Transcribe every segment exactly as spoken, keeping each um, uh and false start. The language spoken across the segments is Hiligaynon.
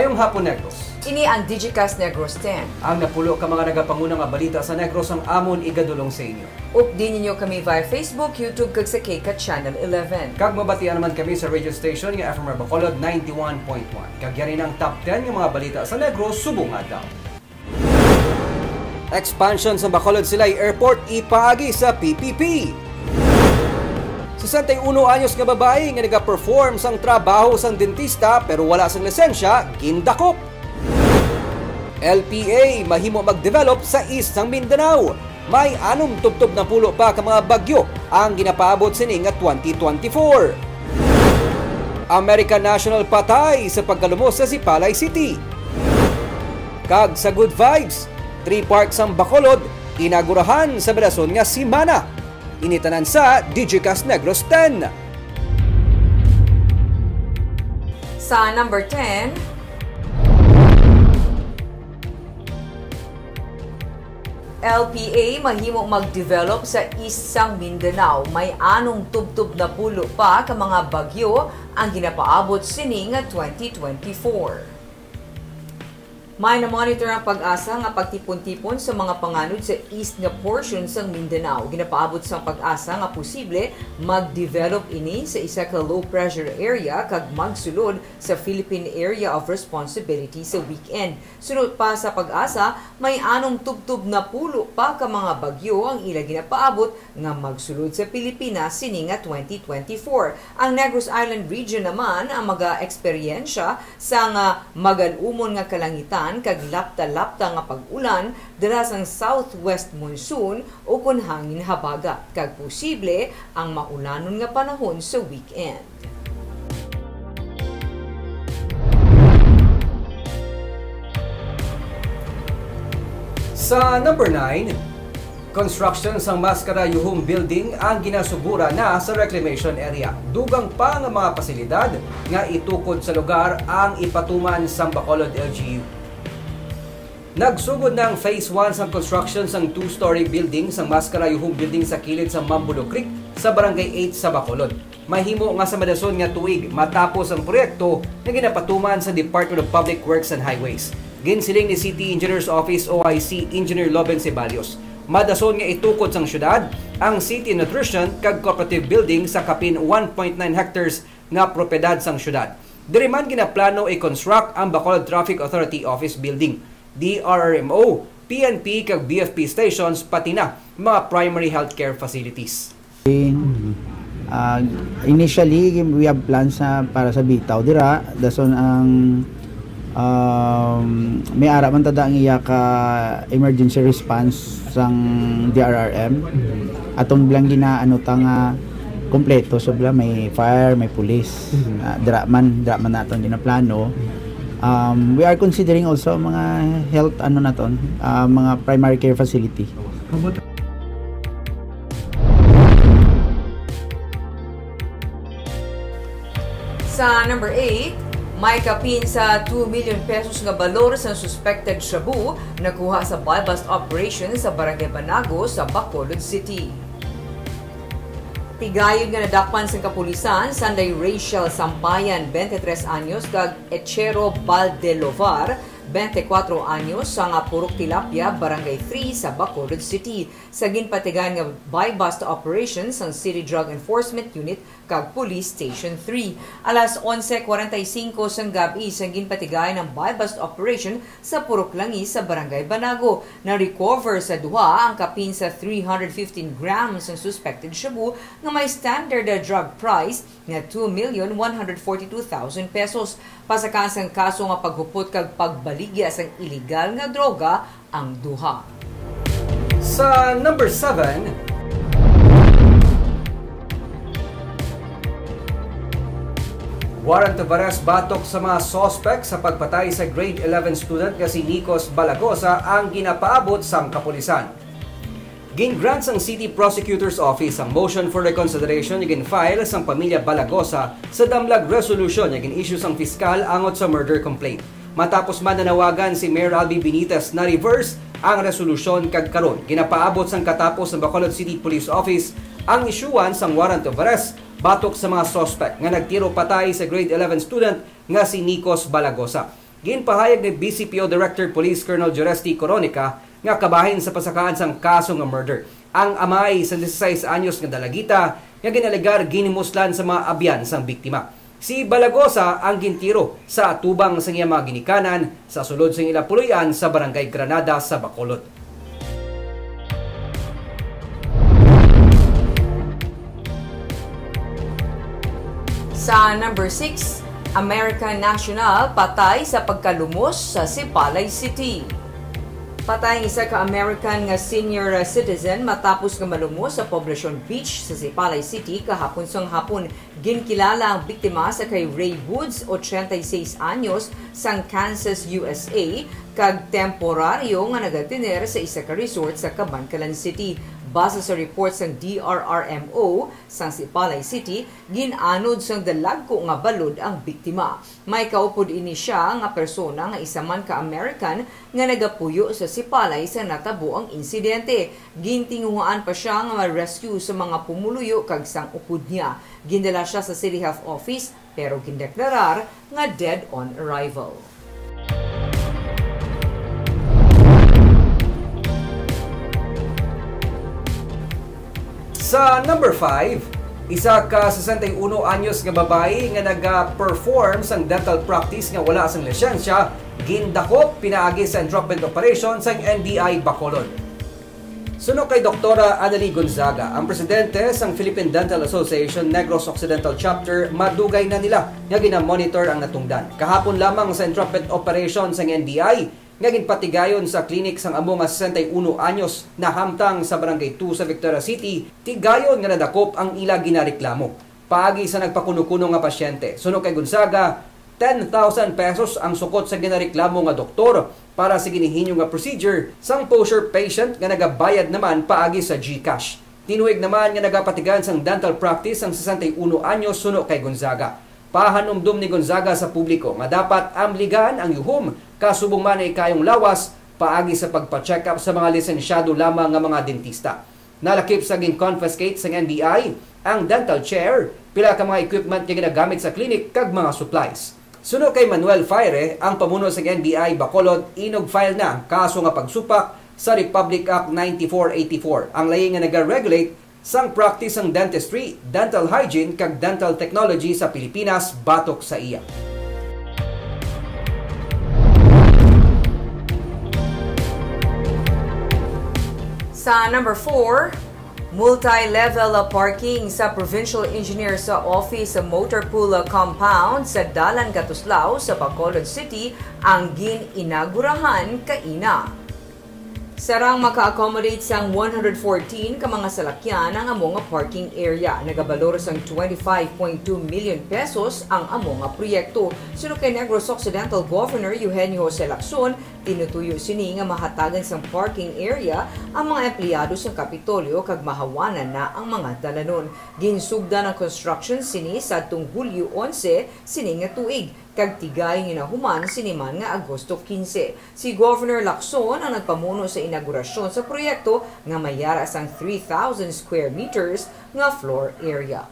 Ngayong hapon, Negros. Ini ang Digicast Negros ten. Ang napulo ka mga nagapanguna nga balita sa Negros ang amon igadulong sa inyo. Updi ninyo kami via Facebook, YouTube, kag sa K CAT Channel eleven. Kag mabatian naman kami sa radio station nga F M R Bacolod ninety-one point one. Kag yari na ang top ten nga mga balita sa Negros subong adlaw. Expansion sa Bacolod Silay Airport ipaagi sa P P P. Sesenta y uno anyos nga babayi nga nagaperform sang trabaho sang dentista pero wala sang lisensya, gindakop. L P A mahimo magdevelop sa East sang Mindanao. May anom tubtob na pulo pa ka mga bagyo ang ginapaabot sini nga twenty twenty-four. American national patay sa pagkalumos sa Sipalay City. Kag sa Good Vibes, three parks ang Bacolod, inagurahan sa madason nga simana. Ini tanan sa Digicast Negros ten. Sa number ten, L P A mahimo mag-develop sa East sang Mindanao. May anom tubtob na pulo pa ka mga bagyo ang ginapaabot sini nga twenty twenty-four. May na-monitor ang PAGASA nga pagtipon-tipon sa mga panganod sa east nga portion sang Mindanao. Ginapaabot sang PAGASA nga posible mag-develop ini sa isa ka low pressure area kag magsulod sa Philippine Area of Responsibility sa weekend. Suno pa sa PAGASA, may anom tubtob na pulo pa ka mga bagyo ang ila ginapaabot nga magsulod sa Pilipinas sini nga twenty twenty-four. Ang Negros Island Region naman ang maga-eksperyensya sang, ah, magal-umon nga kalangitan kag lapta-lapta nga pag-ulan dala sang southwest monsoon ukon hangin habagat, kag posible ang maulanon nga panahon sa weekend. Sa number nine, construction sang Mascara Yuhum Building ang ginasugura na sa reclamation area. Dugang pa nga mga pasilidad nga itukod sa lugar ang ipatuman sang Bacolod L G U. Nagsugod na ang phase one sang construction sang two-story building sang Mascara Yuhum Building sa kilid sa Mambulo Creek sa Barangay eight sa Bacolod. Mahimo nga sa madason nga tuig matapos ang proyekto nga ginapatuman sa Department of Public Works and Highways. Ginsiling ni City Engineers Office o I C Engineer Loben Ceballos, madason nga itukod sang syudad ang City Nutrition kag Cooperative Building sa kapin one point nine hectares nga propiedad sang syudad. Diri man ginaplano i-construct ang Bacolod Traffic Authority Office Building, D R R M O, P N P kag B F P stations, pati na mga primary healthcare facilities. Ah, initially, we have plans na para sa Bitaw dira. Dason ang, um, may ara man tada ang iya ka emergency response sang D R R M. Atong bilang ginaano ta nga kompleto, so bala may fire, may police. Mhm. Ah, dira man, dira man naton ginaplano. Um, we are considering also mga health, ano naton, ah, mga primary care facility. Sa number eight, may kapin sa two million pesos nga balor sang suspected shabu nakuha sa buy-bust operation sa Barangay Banago sa Bacolod City. Tigayod nga nadakpan sang kapulisan sanday Rachel Sampayan, twenty-three anyos, kag Echero Baldelovar, twenty-four anyos, sa nga Purok Tilapia, Barangay three sa Bacolod City, sa ginpatigayon nga buy-bust operation sang City Drug Enforcement Unit kag Police Station three. Alas onse cuarenta y cinco sang gab-i sang ginpatigayon ang buy-bust operation sa Purok Langi sa Barangay Banago. Na-recover sa duha ang kapin sa three hundred fifteen grams ang suspected shabu nga may standard drug price nga two million one hundred forty-two thousand pesos. Pasakaan sang kaso nga paghupot kag pagbaligya sang iligal nga droga ang duha. Sa number seven, warrant of arrest batok sa mga suspect sa pagpatay sa grade eleven student nga si Nicos Balagosa ang ginapaabot sang kapulisan. Gin-grant sang City Prosecutor's Office ang motion for reconsideration nga gin-file sang pamilya Balagosa sa damlag resolution nga gin-issue sang piskal angot sa murder complaint. Matapos man nanawagan si Mayor Albi Benitez, na-reverse ang resolusyon kag karon ginapaabot sang katapos sang Bacolod City Police Office ang isyuhan sang warrant of arrest batok sa mga suspect nga nagtiro patay sa grade eleven student nga si Nicos Balagosa. Ginpahayag ni B C P O Director Police Colonel Joresti Coronica nga kabahin sa pasakaan sang kaso nga murder ang amay sa disisais anyos nga dalagita nga ginalegar ginhimuslan sa mga abyan sang biktima. Si Balagosa ang gintiro sa atubang sang iya mga ginikanan sa sulod sang ila puloy-an sa Barangay Granada sa Bacolod. Sa number six, American national patay sa pagkalumos sa Sipalay City. Patay ang isa ka American nga senior, uh, citizen matapos nga malumos sa Poblacion Beach sa Sipalay City kahapon sang hapon. Ginkilala ang biktima sa kay Ray Woods, ochenta y seis anyos, sang Kansas, U S A, kag temporaryo nga nagatiner sa isa ka resort sa Kabankalan City. Base sa report sang D R R M O sang Sipalay City, gin-anod sang dalagko nga balod ang biktima. May kaupod ini siya nga persona nga isa man ka American nga nagapuyo sa Sipalay sa natabo ang insidente. Gintinguhaan pa siya nga ma-rescue sa mga pumuluyo kag sang upod niya. Gindala siya sa City Health Office, pero gindeklarar nga dead on arrival. Sa number five, isa ka sesenta y uno anyos nga babayi nga naga-perform sang dental practice nga wala sang lisensya, gindakop pinaagi sa entrapment operation sang N B I Bacolod. Suno kay Doktora Annalie Gonzaga, ang presidente sang Philippine Dental Association Negros Occidental Chapter, madugay na nila nga ginamonitor ang natungdan. Kahapon lamang sa entrapment operation sang N B I, nga ginpatigayon sa klinik sang amo nga sesenta y uno anyos nahamtang sa Barangay two sa Victoria City, tigayon nga nadakop ang ila ginareklamo. Paagi sa nagpakuno-kuno nga pasyente, suno kay Gonzaga, ten thousand pesos ang sukot sa ginareklamo nga doktor para sa ginihinyo nga procedure sang posher patient nga nagabayad naman paagi sa GCash. Tinuig naman nga nagapatigayon sang dental practice ang sesenta y uno anyos, suno kay Gonzaga. Pahanumdom ni Gonzaga sa publiko nga dapat amligan ang yuhom kasubong man ang ikayong lawas paagi sa pagpa-check-up sa mga lisensyado lamang nga mga dentista. Nalakip sa gin-confiscate sang N B I ang dental chair, pila ka mga equipment nga ginagamit sa klinik, kag mga supplies. Suno kay Manuel Faire, ang pamuno sang N B I Bacolod, inug-file na ang kaso nga pagsupak sa Republic Act ninety-four eighty-four, ang layi nga nagaregulate sang practice sang dentistry, dental hygiene, kag dental technology sa Pilipinas, batok sa iya. Sa number four, multi-level parking sa Provincial Engineer sa Office sa Motor Pool Compound sa Dalan Katuslao sa Bacolod City ang gin-inagurahan kaina. Sarang maka-accommodate sang one hundred fourteen ka mga salakyan ang amo nga parking area. Nagabalor sang twenty-five point two million pesos ang amo nga proyekto. Suno kay Negros Occidental Governor Eugenio Jose Lacson, tinutuyo sini nga mahatagan sang parking area ang mga empleyado sang Kapitolyo kag mahawanan na ang mga dalanon. Ginsugdan ang construction sini sadtong Hulyo onse sini nga tuig, kag tigayon nga nahuman sini man nga Agosto quince. Si Governor Lacson ang nagpamuno sa inaugurasyon sa proyekto nga may yara sang three thousand square meters nga floor area.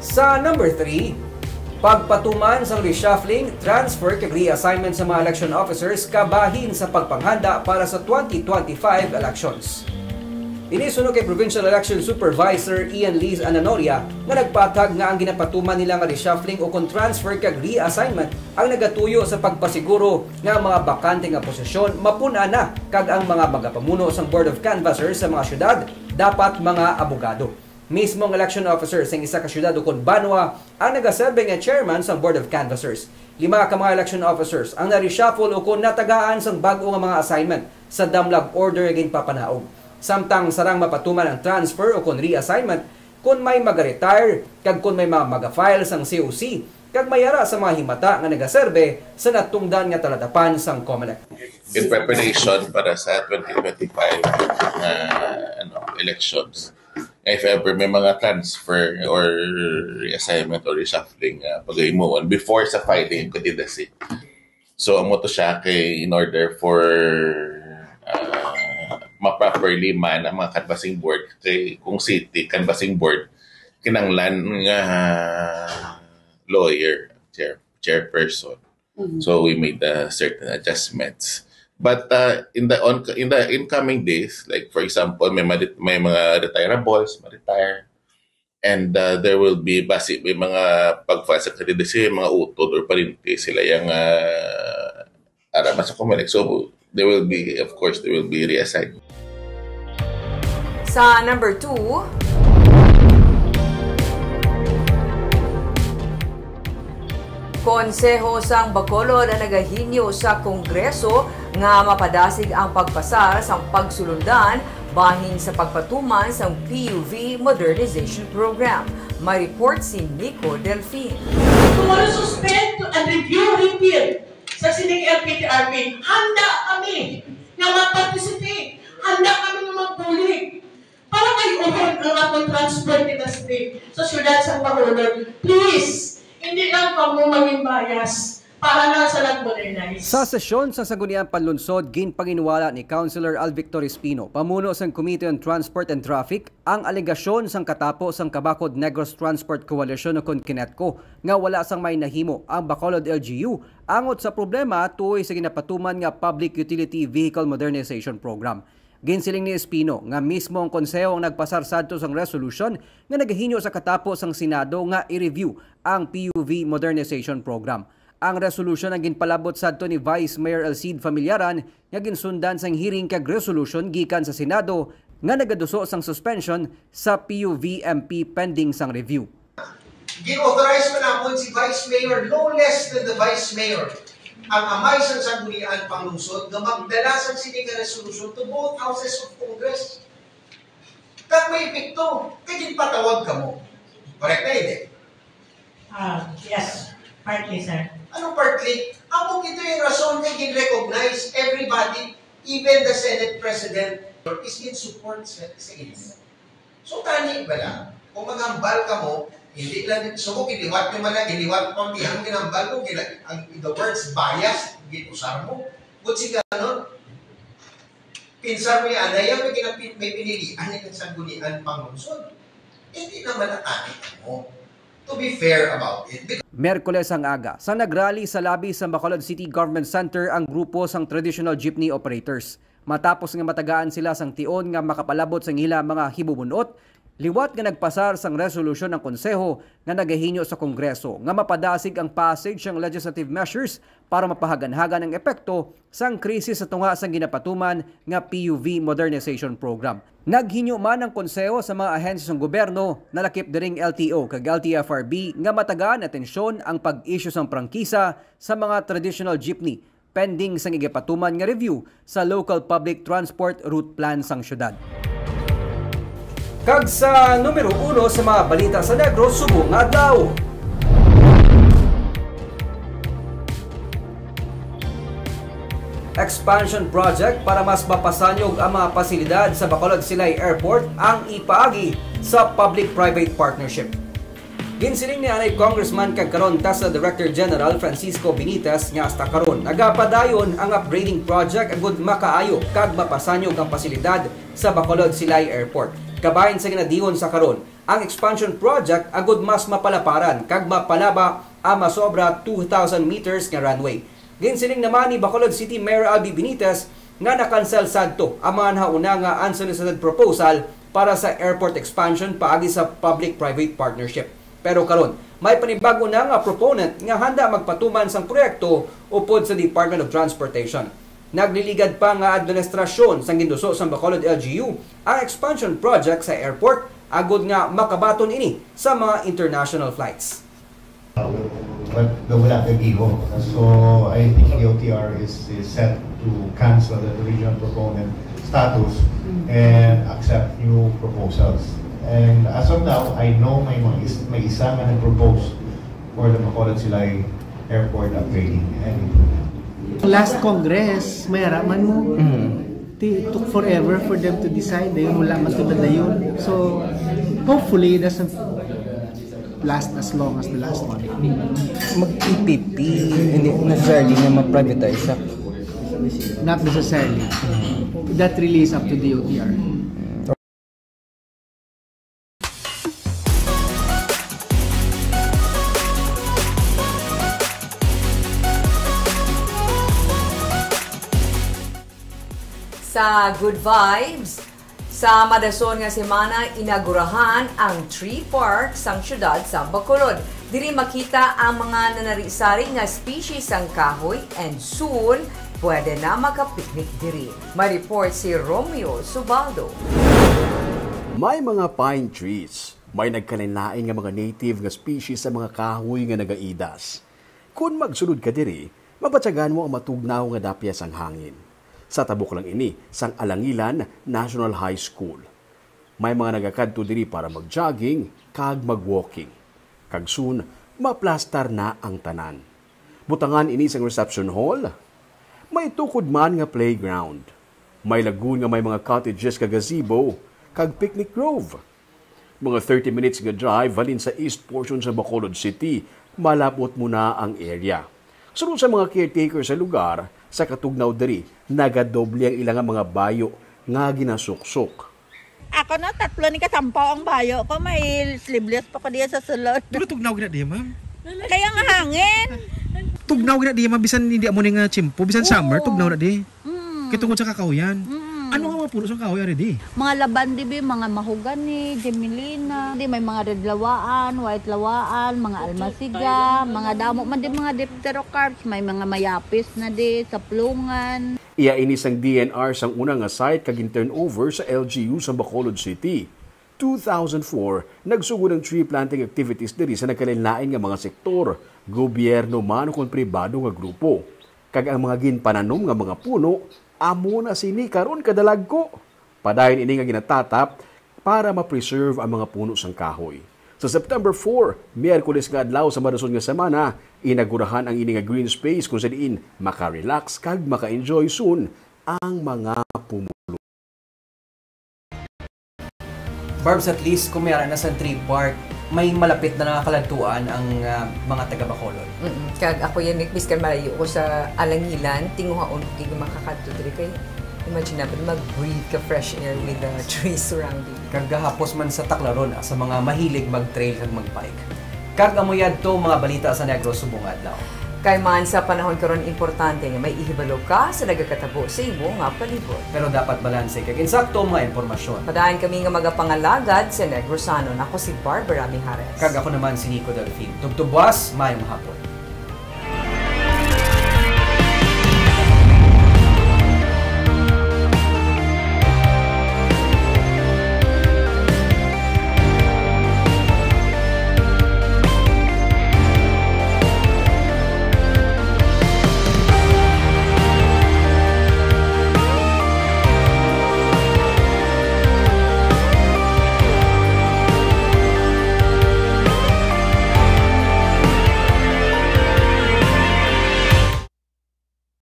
Sa number three, pagpatuman sang reshuffling, transfer, kag reassignment sa mga election officers kabahin sa pagpanghanda para sa twenty twenty-five elections. Ini suno kay Provincial Election Supervisor Ian Liz Ananoria nga nagpatag nga ang ginapatuman nila nga reshuffling ukon transfer kag reassignment ang nagatuyo sa pagpasiguro nga ang mga bakante nga posisyon mapun-an na kag ang mga magapamuno sang Board of Canvassers sa mga syudad dapat mga abogado. Mismo ang election officer sang isa ka syudad ukon banwa ang nagaserbe nga chairman sang Board of Canvassers. Lima ka mga election officers ang na-reshuffle ukon natagaan sang bag-o nga mga assignment sa damlag order nga ginpapanaog. Samtang sarang mapatuman ang transfer ukon reassignment kon may maga-retire kag kon may mga maga-file sang C O C kag may ara sa mga himata nga nagaserbe sa natungdan nga talatapan sang Comelec. In preparation para sa twenty twenty-five, ah, ano, elections, if ever may mga transfer or reassignment or reshuffling, ah, pagahimuon before sa filing of candidacy. So, amo to siya kay in order for, ah, ma-properly man ang mga canvassing board, kay kung city canvassing board, kinanglan nga lawyer, chair, chairperson. So we made uh, certain adjustments. But uh, in the on in the incoming days, like for example, may madi- may mga retirables, ma-retire, and uh, there will be basi may mga pag-file sa candidacy, mga utod or pariente sila yung uh, ara mas ako. So there will be, of course, there will be reassignment. Sa number two, Konseho sang Bacolod ang nagahinyo sa Kongreso nga mapadasig ang pagpasar sang pagsulundan bahin sa pagpatuman sang P U V Modernization Program. May report si Nico Delfin. Kung ano suspend and review repeal sa sining L P T R P, handa kami nga mag-participate, handa kami nga magbulig para kay uhon ang atong transport kita sa state, sa syudad sa Bacolod. Please, hindi lang kamo maging bias para na sa nag-modernize. Sa sesyon sa Sangguniang Panlunsod, ginpanginwala ni Councilor Al Victor Espino, pamuno sang Committee on Transport and Traffic, ang alegasyon sang katapo sang Kabakod Negros Transport Coalition o kon Kinetco nga wala sang may nahimo ang Bacolod L G U angot sa problema tuoy sa ginapatuman nga Public Utility Vehicle Modernization Program. Ginsiling ni Espino nga mismo ang Konseho ang nagpasar sadto sang resolution nga nagahinyo sa katapo sang Senado nga i-review ang P U V Modernization Program. Ang resolution ang ginpalabot sadto ni Vice Mayor Elcid Familiaran nga ginsundan sang hearing kag resolution gikan sa Senado nga nagaduso sang suspension sa P U V M P pending sang review. Gin-authorize pa namon si Vice Mayor, no less than the Vice Mayor, ang amay sang Sanggunian Panglungsod nga magdala sang sini nga resolution to both houses of Congress. Kag may epekto, kay ginpatawag kamo. Correct na, hindi? Ah, yes. Partly, sir. Ano partly? Amo gid to yung rason nga gin-recognize everybody, even the Senate President, is in support sa, sa inyo. So, tani bala, kung maghambal kamo, hindi lang, so kung giliwat nyo man lang, giliwat mo ang tihang ginambal mo, gila, ang, the words bias, gin-usar mo. But si ganon, pinsan mo yan, na yan may, ginapi- may pinilian ng sanggunian panglungsod. Hindi naman ang atin mo. To be fair about it, because Merkules ang aga, sa nagrally sa labi sa Bacolod City Government Center ang grupo sang traditional jeepney operators. Matapos nga matagaan sila sang tion nga makapalabot sang ila mga hibubunot, liwat nga nagpasar sang resolusyon ang Konseho nga nagahinyo sa Kongreso nga mapadasig ang passage sang legislative measures para mapahaganhagan ang epekto sang krisis sa tunga sang ginapatuman nga P U V Modernization Program. Naghinyo man ang Konseho sa mga ahensya sang gobyerno, nalakip diri ang L T O kag L T F R B, nga matagaan atensyon ang pag-issue sang prangkisa sa mga traditional jeepney pending sang igapatuman nga review sa Local Public Transport Route Plan sang syudad. Kag sa numero uno sa mga balita sa Negros subong nga adlaw. Expansion project para mas mapasanyog ang mga pasilidad sa Bacolod Silay Airport ang ipaagi sa public-private partnership. Ginsiling ni anay Congressman kag karon TESDA Director General Francisco Benitez nga hasta karon nagapadayon ang upgrading project agud makaayo kag mapasanyog ang pasilidad sa Bacolod Silay Airport. Kabahin sa ginadihon sa karon, ang expansion project agud mas mapalaparan kag mapalaba ang masobra two thousand meters nga runway. Ginsiling naman ni Bacolod City Mayor Albee Benitez nga nakansel sadto ang mga nahauna nga unsolicited proposal para sa airport expansion paagi sa public-private partnership. Pero karon, may panibag-o na nga proponent nga handa magpatuman sang proyekto upod sa Department of Transportation. Nagliligad pa nga administrasyon sang ginduso sang Bacolod L G U ang expansion project sa airport agud nga makabaton ini sa mga international flights. But the wala kay giho. So I think the O T R is, is set to cancel the original proponent status and accept new proposals. And as of now, I know may mga is, may isa nga nag-propose for the Bacolod Silay Airport upgrading and improvement. Last Congress, may araman mo. It took forever for them to decide. Dayon, wala man to nadayon. So, hopefully, it doesn't last as long as the last one. Mag-P P P, hindi necessarily na ma-privatize siya. Not necessarily. That really is up to D O T R. Sa Good Vibes, sa madason nga semana, inagurahan ang tree park sang siyudad sang Bacolod. Diri makita ang mga nanari-sari nga species sang kahoy, and soon, pwede na makapiknik diri. May report si Romeo Subaldo. May mga pine trees. May nagkalain-lain nga mga native nga species sa mga kahoy nga nagaidas. Kon magsulod ka diri, mabatyagan mo ang matugnaw nga dapya sang hangin. Sa tabok lang ini sang Alangilan National High School. May mga nagakadto diri para mag-jogging kag mag-walking. Kag soon, maplastar na ang tanan. Butangan ini sang reception hall. May tukod man nga playground. May lagoon nga may mga cottages kag gazebo, kag picnic grove. Mga thirty minutes nga drive halin sa east portion sa Bacolod City, malab-ot mo na ang area. Suno sa mga caretaker sa lugar, sa katugnaw diri, nagadoble ang ila nga mga bayo nga ginasuksok. Ako na, tatlo ni kasampaw ang bayo ko. May sleeveless pa ko diya sa sulod. Pero tugnaw gina diya, ma'am? Kaya nga hangin. Tugnaw gina diya, ma'am. Bisan hindi amo ni nga tiyempo. Bisan summer, Oo. tugnaw na di. Mm. Kaya tungkol sa kakahuyan. Mm. Ano nga mga puno sa kahoy, ari di? Mga laban, di bi, mga mahogany, gemelina, di may mga red lawaan, white lawaan, mga almasiga, mga damo man di mga dipterocarps, may mga mayapis na di, saplungan. Iya ini sang D N R sang una nga site kag gin-turnover sa L G U sa Bacolod City. Two thousand four, nagsugod ang tree planting activities diri sa nagkalainlain nga mga sektor, gobyerno man ukon pribado nga grupo. Kag ang mga ginpananom nga mga puno, amo na sini karon kadalagko. Padayon ini nga ginatatap para ma-preserve ang mga puno sang kahoy. Sa September four, Miyerkules nga adlaw sa madason nga semana, inagurahan ang ini nga green space kung sa diin maka-relax kag maka-enjoy soon ang mga pumuluyo. Barbs, at least kung may ara na sa tree park, may malapit na nakakalagtuan ang ah, mga taga Bacolod. Mm-mm. Kag ako yan, Nick, biskan malayo ko sa Alangilan, tinguhaon ko kay makakadto diri kay imagine natin mag-breathe ka fresh air with the trees surrounding. Kag gahapos man sa Taclaron, ah, sa mga mahilig mag-trail kag mag-bike. Kag amo yadto mga balita sa Negros subong adlaw. Kay man sa panahon karon, importante nga may ihibalo ka sa nagakatabo sa imo nga palibot. Pero dapat balanse kag insakto ang mga impormasyon. Padayon kami nga magapangalagad sa Negrosanon. Ako si Barbara Mijares. Kag ako naman si Nico Delfin. Tubtub buwas, mayong hapon.